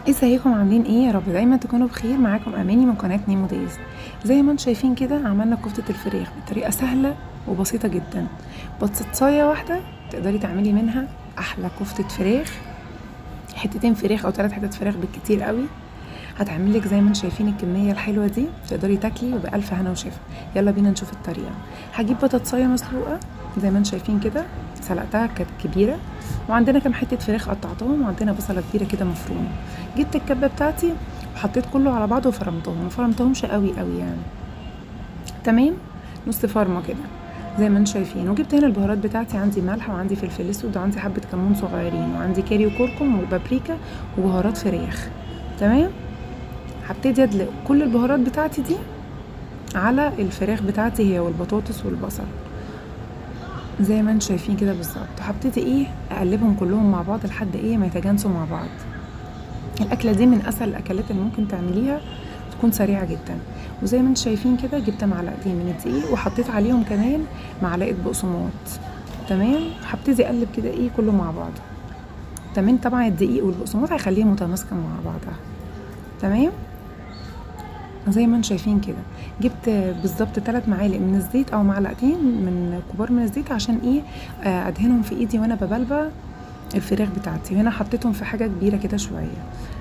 ازيكم عاملين ايه؟ يا رب دايما تكونوا بخير. معاكم اماني من قناة نيمو دايز. زي ما انتم شايفين كده عملنا كفته الفراخ بطريقة سهلة وبسيطة جدا. بطاطسايه واحدة تقدري تعملي منها احلى كفته فراخ، حتتين فراخ او 3 حتت فراخ بالكتير قوي، هتعمل لك زي ما انتم شايفين الكمية الحلوة دي، تقدري تاكلي وبألف هنا وشفا. يلا بينا نشوف الطريقة. هجيب بطاطسايه مسلوقة زي ما انتم شايفين كده، سلقتها كانت كبيرة، وعندنا كام حتة فراخ قطعتهم، وعندنا بصله كبيرة كده مفرومه. جبت الكبه بتاعتي وحطيت كله على بعضه وفرمتهم، ما فرمتهمش قوي قوي يعني، تمام، نص فرمه كده زي ما انتم شايفين. وجبت هنا البهارات بتاعتي، عندي ملح وعندي فلفل اسود وعندي حبه كمون صغيرين وعندي كاري وكركم وبابريكا وبهارات فراخ. تمام، هبتدي ادلق كل البهارات بتاعتي دي على الفراخ بتاعتي هي والبطاطس والبصل زي ما انتم شايفين كده بالظبط. هبتدي اقلبهم كلهم مع بعض لحد ما يتجانسوا مع بعض. الاكلة دي من اسهل الاكلات اللي ممكن تعمليها، تكون سريعة جدا. وزي ما انتم شايفين كده جبت معلقتين من الدقيق وحطيت عليهم كمان معلقه بقسماط. تمام، هبتدي اقلب كده كله مع بعض. تمام، طبعا الدقيق والبقسماط هيخليها متماسكة مع بعضها. تمام، زي ما انتم شايفين كده جبت بالظبط 3 معالق من الزيت او معلقتين من كبار من الزيت عشان ادهنهم في ايدي وانا ببلبع الفراخ بتاعتي. هنا حطيتهم في حاجة كبيرة كده شوية.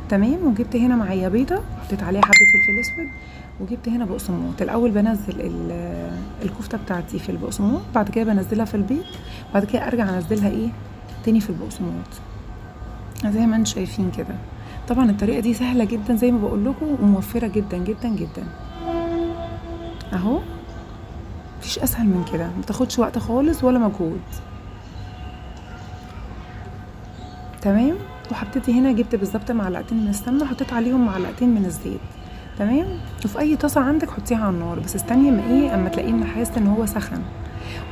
تمام، وجبت هنا معايا بيضة حطيت عليها حبه فلفل اسود، وجبت هنا بقسماط. الاول بنزل الكفتة بتاعتي في البقسماط، بعد كده بنزلها في البيض، بعد كده ارجع انزلها تاني في البقسماط زي ما انتم شايفين كده. طبعا الطريقة دي سهلة جدا زي ما بقول لكم وموفره جدا جدا جدا اهو، مفيش اسهل من كده، ما بتاخدش وقت خالص ولا مجهود. تمام، وحطيت هنا جبت بالظبط معلقتين من السمنة وحطيت عليهم معلقتين من الزيت. تمام، وفي اي طاسه عندك حطيها على النار، بس استني ما اما تلاقيه حاسه ان هو سخن.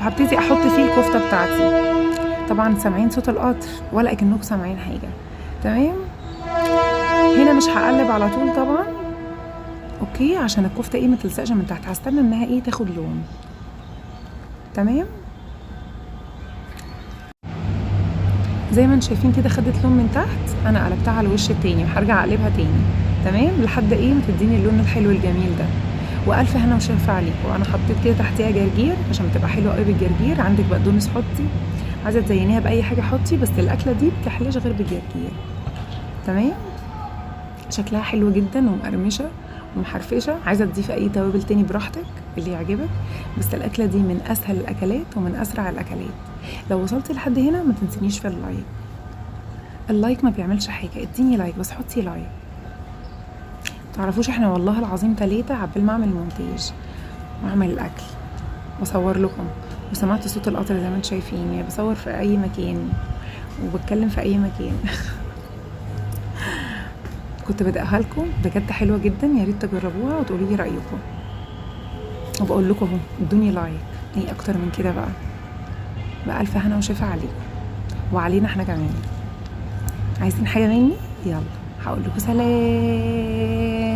وهبتدي احط فيه الكفتة بتاعتي. طبعا سامعين صوت القطر ولا اكنكم سامعين حاجة. تمام، هنا مش هقلب على طول طبعا، okay، عشان الكفتة ما تلزقش من تحت، هستنى انها تاخد لون. تمام، زي ما انتم شايفين كده خدت لون من تحت، انا قلبتها على الوش التاني وهرجع اقلبها تاني. تمام، لحد ما تديني اللون الحلو الجميل ده. والف هنا وشفا عليكم. انا حطيت كده تحتيها جرجير عشان بتبقى حلوة قوي بالجرجير. عندك بقدونس حطي، عايزه تزينيها باي حاجة حطي، بس الاكلة دي بتحلاش غير بالجرجير. تمام، شكلها حلو جدا ومقرمشه ومحرفشه. عايزه تضيفي اي توابل تاني براحتك اللي يعجبك، بس الاكلة دي من اسهل الاكلات ومن اسرع الاكلات. لو وصلتي لحد هنا ما تنسينيش في ال like. ال like ما بيعملش حاجة، اديني like بس، حطي like. تعرفوش احنا والله العظيم 3 عبال ما اعمل مونتاج واعمل الاكل واصور لكم، وسمعت صوت القطر زي ما انتم شايفين، يعني بصور في اي مكان وبتكلم في اي مكان. كنت بدقها لكم بجد حلوة جدا، يا ريت تجربوها وتقولوا لي رايكم. وبقول لكم اهو ادوني like، ايه اكتر من كده بقى؟ بألف هنا وشفا عليكم وعلينا احنا كمان. عايزين حاجة مني؟ يلا هقول لكم سلام.